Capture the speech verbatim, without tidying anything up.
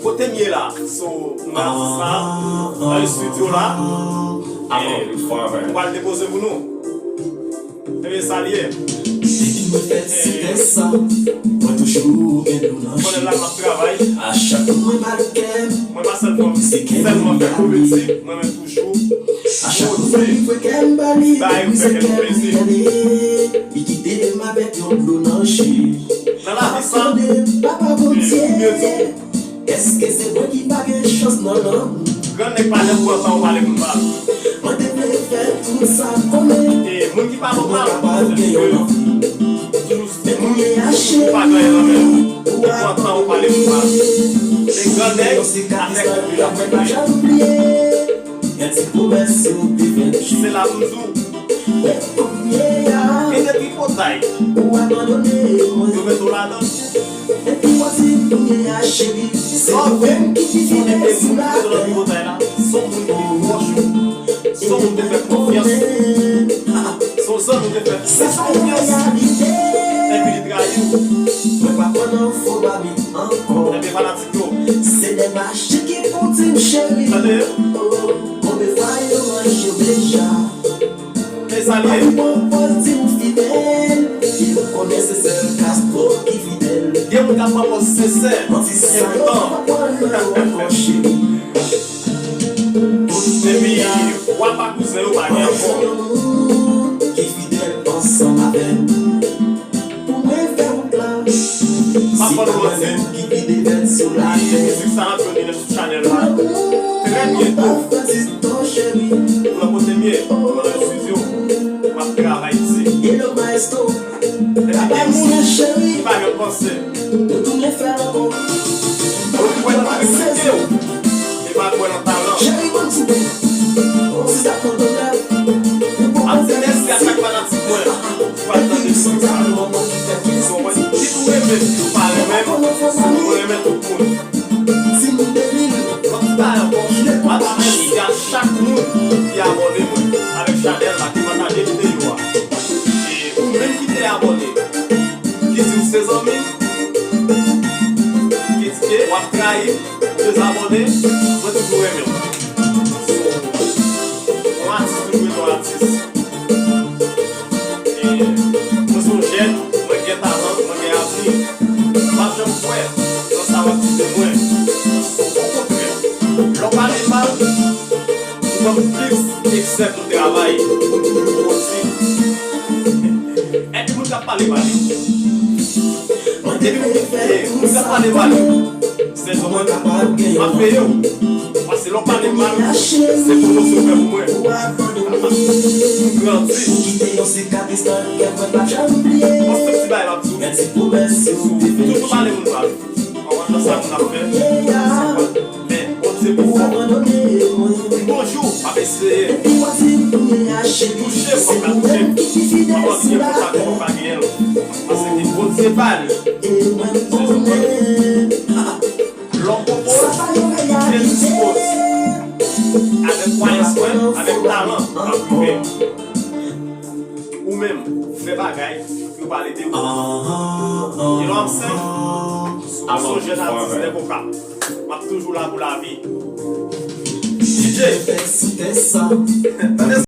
Kote m ye la? So, m gen atis la nan estidyo la. E, m pral depoze pou nou. Ebyen, sa l ye. Depi mwen fèt se tè sa, mwen toujou gen dlo nan je. Pandan la m ap travay. A chak kou mwen mal kè m, mwen pa sèlman, sèlman fè komedi, mwen menm toujou. A chak kou mwen livre kè m ba li, li brize kè m, li ale. Li kite m avèk yon dlo nan je. Nan lavi sa, m ap mande Papa Bondye, èske se mwen ki pa gen chans nan lanmou? Grannèg pa janm pran tan w pale moun mal. Mwen te vle fè tout sa m konnen. E moun ki pale w mal, se paske toujou se moun ki pa gen anyen nan men l. Ou pran tan w pale moun mal. Men grannèg, afè konpli l ap konpli. Yon ti pwomès yo te fè. Se la pou m di w. Gen de tripotay. Ou abandone mwen. Yo mete w ladan. Epi w ap di kounye a cheri, se ou menm ki pi fidèl sou latè. Se yon moun ki te pwòch ou. Se yon moun te fè konfyans. Se yon zanmi ou te fè plis konfyans. Epi li trayi w. Mwen pa kwè nan fo babi ankò. Ebyen, fanatik yo. Se de maji ki pou di m cheri. Tande. Oh, konbyen fwa yo manje w deja? Men sa l ye. Ou pran pòz di ou fidèl, ki ou konnen se sèl Castro ki fidèl. Gen moun k ap pran pòz sensè, e poutan. Epi, wa pa kouzen yo pa gen ankò. Ki fidèl ansanm avè m. Pou mwen fè wout la. M ap ban nou manti. Mizik sa ap jwenn li menm sou chanèl la. Trè byento. Ou wè kote m ye? Mwen nan estidyo. M ap travay isi. Epi gen moun ki pa janm panse. Ou kwè nan kredibilite w. E pa kwè nan talan. Ap di mèsi a chak fanatik mwen ki pral tande mizik sa. So, mwen, kit ou renmen, kit ou pa renmen, mwen renmen tout moun. Lòt bagay ankò, m ap di mèsi a chak moun ki abòne mwen avèk chanèl la, ki pataje videyo a. E ou menm ki te abòne, ki di w se zanmi m, ki di ke w ap trayi m, ou dezabòne, mwen toujou renmen w. So, yon atis toujou rete yon atis. E mwen se yon jèn, mwen gen talan, mwen gen avni. M pa janm kwè nan sa w ap di de mwen. Okontrè, lè w pale mal, ou ban m plis eksè pou m travay, pou m toujou pwodui. Epi moun k ap pale mal yo. Depi moun, moun k ap pale mal yo, sezon mwen, m ap peye w. Paske lè w pale m mal, se pwomosyon w fè pou mwen. M grandi. Yon sèl ti bagay m ap di w. Si w toujou pale moun mal, anvan nan sa moun ap fè, sa pral. Men, Bondye pi fò. Di bonjou, m ap eseye. Touche m, m ap ka touche m. M ap antre kontak ou pa genyen l. Paske Bondye pa li. Sezon mwen. Lè w pwopoze, Bondye dispoze. Avèk kwayans mwen, avèk talan, m ap rive. Ou menm, fè bagay, yo pale de ou. You know what I'm saying? Ou se yon jèn atis nèg Okap. M ap toujou la pou lavi. D J. Tande